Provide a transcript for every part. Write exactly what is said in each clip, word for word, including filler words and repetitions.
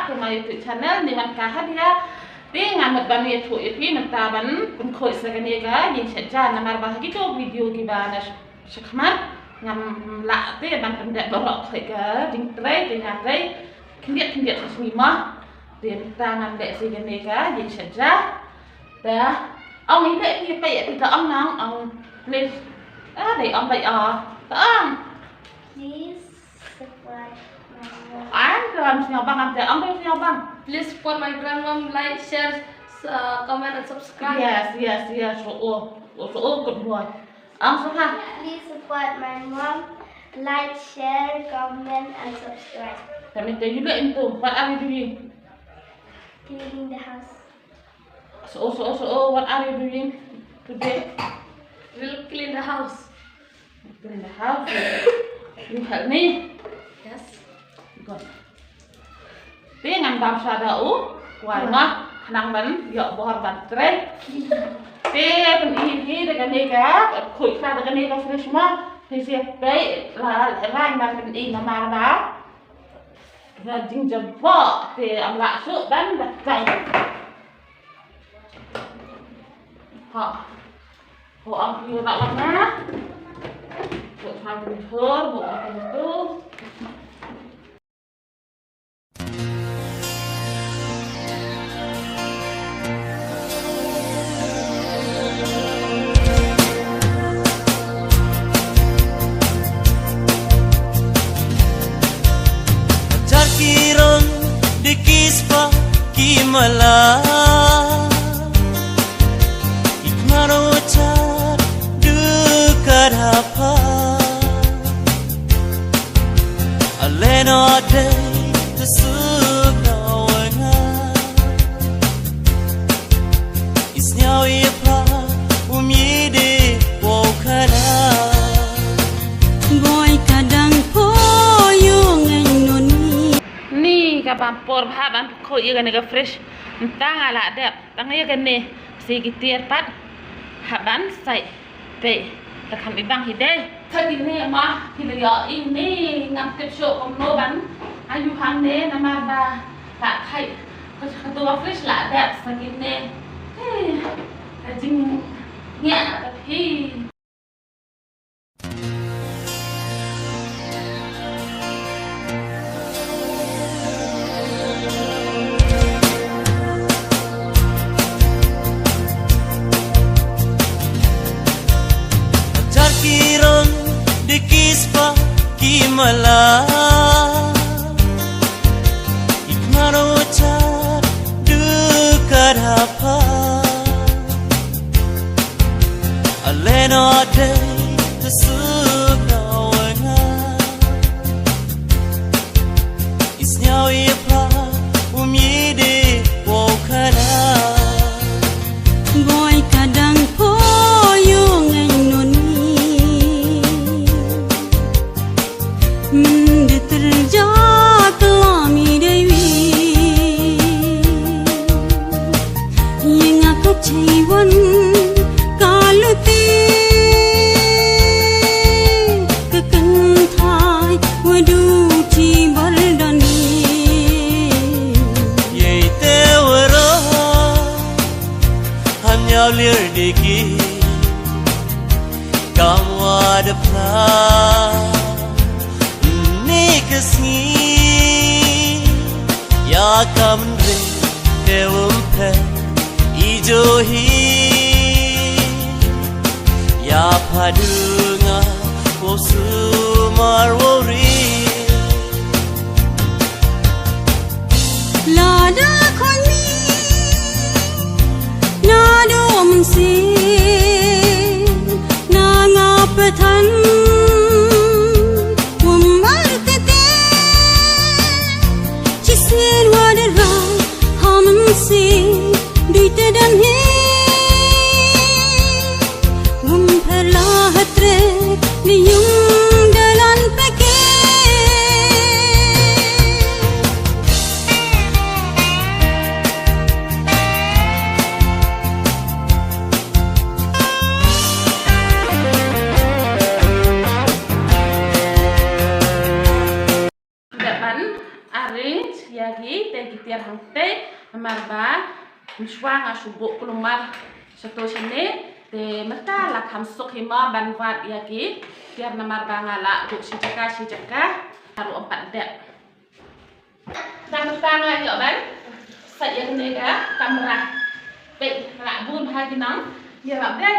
To my YouTube channel, ni man ka Hadia. Te nga mut ban ïathuh ïa phi mynta ban pynkhuid sa kane ka ïing shet ja namar ba ha kito video kiba na sh-, shakhmat ngam lah te ban pyndep baroh khuid ka jingtrei, te nga trei khyndiat khyndiat ka sngi mo. Te mynta ngan leh sa kane ka ïing shet ja. Te ong ïa phi, phi, phi, te ong nang, ong please. Ah, dei ong, dei ong. Te ong. Please support my vlog. Ang dei, ong sngewbang, ang dei, ong dei sngewbang. Please support my grandmom, like, share, s-, uh, comment and subscribe. Yes, yes, yes. So, oh, so, oh, good boy. Ang suha. Please support my mom, like, share, comment and subscribe. Kami tayo dulu into. What are you doing? Cleaning the house. So, so, so, what are you doing today? We'll clean the house. Clean the house. You help me? Yes. Good. Te ngan bam sha da u kwai ma, khnang ban ïoh bor ban trei. Te pyn-i hi da kane ka, khuid sha da kane ka fridge ma. Te sa pei la, la ngan pyn-i namar ba ka jingjia te ym lah shuh ban batai. Ha. Ho, ang ïa rak lak na. Buh sa pynthor, buh sa pynthor. Jar ki rong de ki spah ki mala. Ikmaro jar du ka dapa. Ale no dei te suk no wenga. Isnyaw ïa pha um ïa de wow khana. Boi ka dang pho ïa ngin nuni. Ni ka bam por bha ban khuid ïa kane ka fridge. Mynta nga la dep. Tang ïa kane si ki tiar pat. Hap ban sai. Te, ta kham ibang hi dei. Sa kine ma, kine ïa ine ngam tip shuh kumno ban. Ayu hangne namar ba la khai. Ka, ka tu ka fridge la dep sa kine. Hei, ka jingeh ka phi. Jar ki rong de ki spah ki mala. Ikmaro jar du ka dapa. Ale no dei te suk no wenga. Isnyaw ïa pha um ïa de wow khana. Boi ka dang pho ïa ngin nuni. Mynde tyrja klam i dei wi. Ïa nga ka chei wan ka luti. Ka kynthai wa du chi bardani. Ïa te wara. Hynñiew lir de ki kam wa da phla. Ni ka sngi ïa kam ri te um pher i jo hi. Ïa pha du nga wow sumar wow ri. Lada khon mi naduh mynsiem na nga pyrthan wym mar tete. Shisien wa da rai ha mynsiem dei te dang hi. Wym pher la hatre de yung dalan peke. Arrange ïa ki te ki tiar hangtei, namar ba mynshuwa nga shu buh kulmar shato shane, te mynta la kham suk hi mo ban wad ïa ki tiar namar ba nga la buh shi jaka shi jaka, haru ym pat dep. Tang tang ïa ban sait ïa kane ka kamra. Peit, la bun ha ki nang ïarap dei.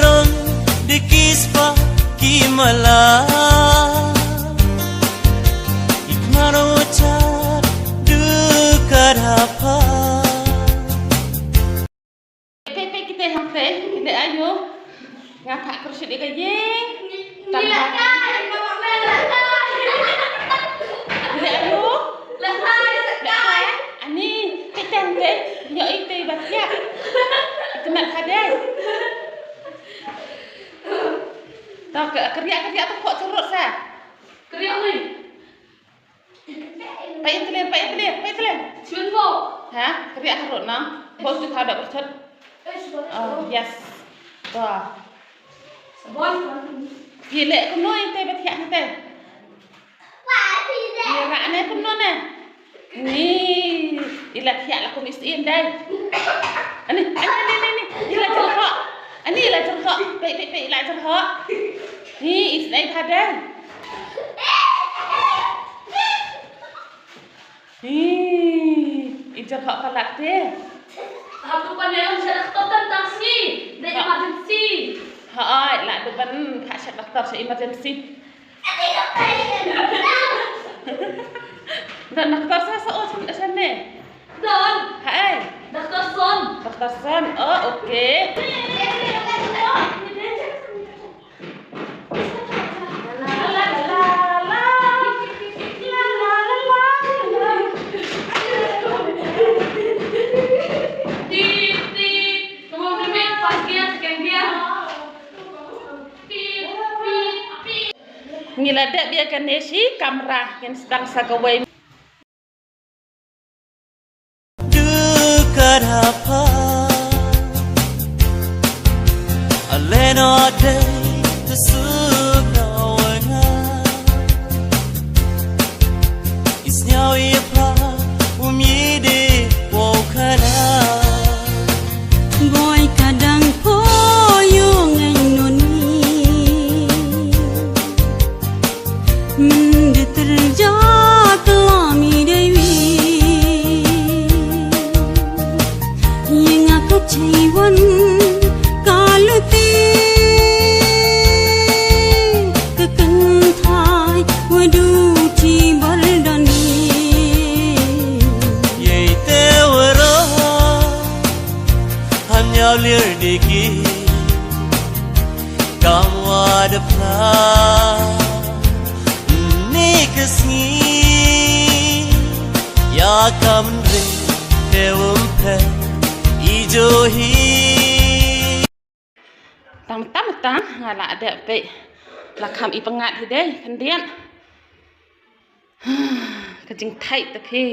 Rong de ki spah ki mala. Ikmano char du kadhapa. Peit, peit, kita hangtei, kita ayu. Nga phah kyrshit ïa ka ïing. Tang ba. Kita ayu. Ani, peit hangtei. Ïohi te ba thiah. Kynat hadai. To, ka, kyrïah, kyrïah to, pok churut sa. Kyrïah oi. Peit ïa tliar, peit ïa tliar, peit ïa tliar. Shun ko. Ha? Kyrïah harud nang. Bol tu thau da berchot. Oh, yes. Wah. Bol. Phi leh kumno ïa te ba thiah ne te? Ïa ra ne kumno ne? Ni, i la thiah la kum i sien dei. Ani, ani, ani, ani, ani. I la jyrhoh. Ani, i la jyrhoh. Peit, peit, peit, i la jyrhoh. Ni, i sien dei. Ih, i jyrhoh palat te. Hap tu pan ïa sha doktor tang tang sngi. Dei emergency. Hooid, la tu pan phah sha doktor sha emergency. Don doktor sa sa o sha ne. Don. Hai. Doktor Son. Doktor Son. Oh, okay. Ngi la dep ïa kane shi kamra, ngin sdang sa kawei. Du kadhapa. Ale no dei te suk no wenga. Isnyaw ïa pa um ïa de wow kana. Boi kadang po yu ngeng noni. Mynde tyrja klam i dei wi. Ïa nga ka chei wan ka luti. Ka kynthai wa du chi bardani. Ïa i te wa ro. Han ïa lir diki. Kam wa da phla ni ka sngi ïa kam ri te um phe i jo hi. Tang tam tang nga la dep peit la kham i pyngngad hi dei khyndiat. Ka jingthait te phi.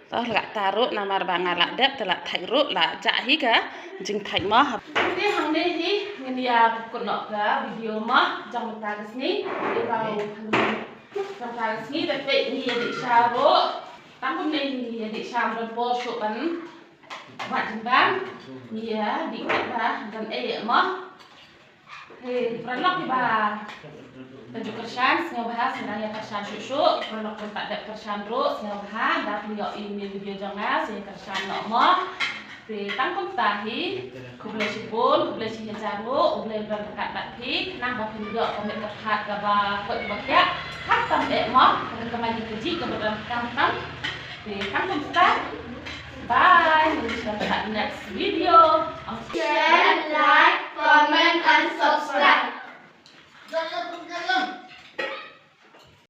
To la ta ruh namar ba nga la dep te la thait ruh la jah hi ka jingthait mo. Te hangne hi ngin ïa kut noh ka video mo jong mynta ka sngi. Te ba u mynta ka sngi te peit ngi ïa dih sha ruh. Tang kumne ngi ïa dih sha mynta por shuh ban wad jingbam. Ngi ïa dih kat ba don ei mo. He, paralok kiba la ju kyrshan, sngewbha, sngewbha ïa kyrshan shuh shuh, paralok kiba pat dep kyrshan ruh, sngewbha, da phi ïohi ïa ine i video jong nga, sa ïa kyrshan noh mo. Te tang kumta hi, khublei shibun, khublei shi hajar nguh, U Blei un don ryngkat bad phi, khnang ba phin ïoh ka met ka phad kaba hoid kaba khiah, khamtam eh mo, kaba kamai ka kajih kaba don khamtam. Te tang kumta. Bye. We'll see you in the next video. Share, like, comment and subscribe.